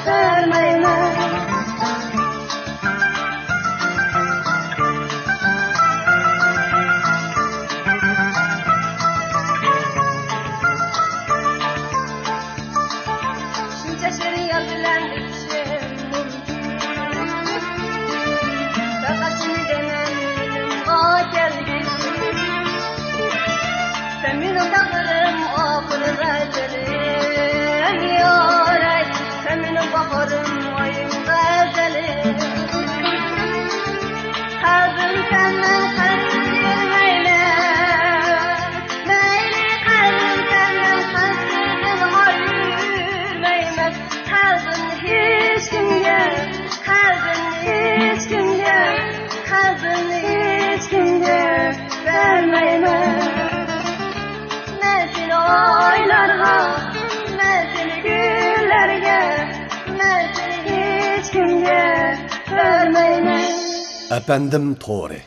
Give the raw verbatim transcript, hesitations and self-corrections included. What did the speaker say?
بەرمەيمەن. شۇنچە شېرىن يار بىلەن ئۆتۈشۈم مۇمكىن. پەقەت سېنى دەيمەن يېنىمغا كەلگىن. سەن مېنىڭ تەقدىرىم، ئاخىر غەزەلىم، ياراي. سەن مېنىڭ باھارىم، ئايىم، غەزەلىم. قەلبىم سەندىن قەتئىي ئايرىلمەيمەن. مەيلى، قەلبىم سەندىن قەتئىي ئايرىلمايمەن. قەلبىمنى ھېچكىمگە، قەلبىمنى ھېچكىمگە، قەلبىمنى ھېچكىمگە بەرمەيمەن. مەن سېنى ئايلارغا، مەن سېنى كۈنلەرگە، مەن سېنى ھېچكىمگە بەرمەيمەن. ئەپەندىم تورى.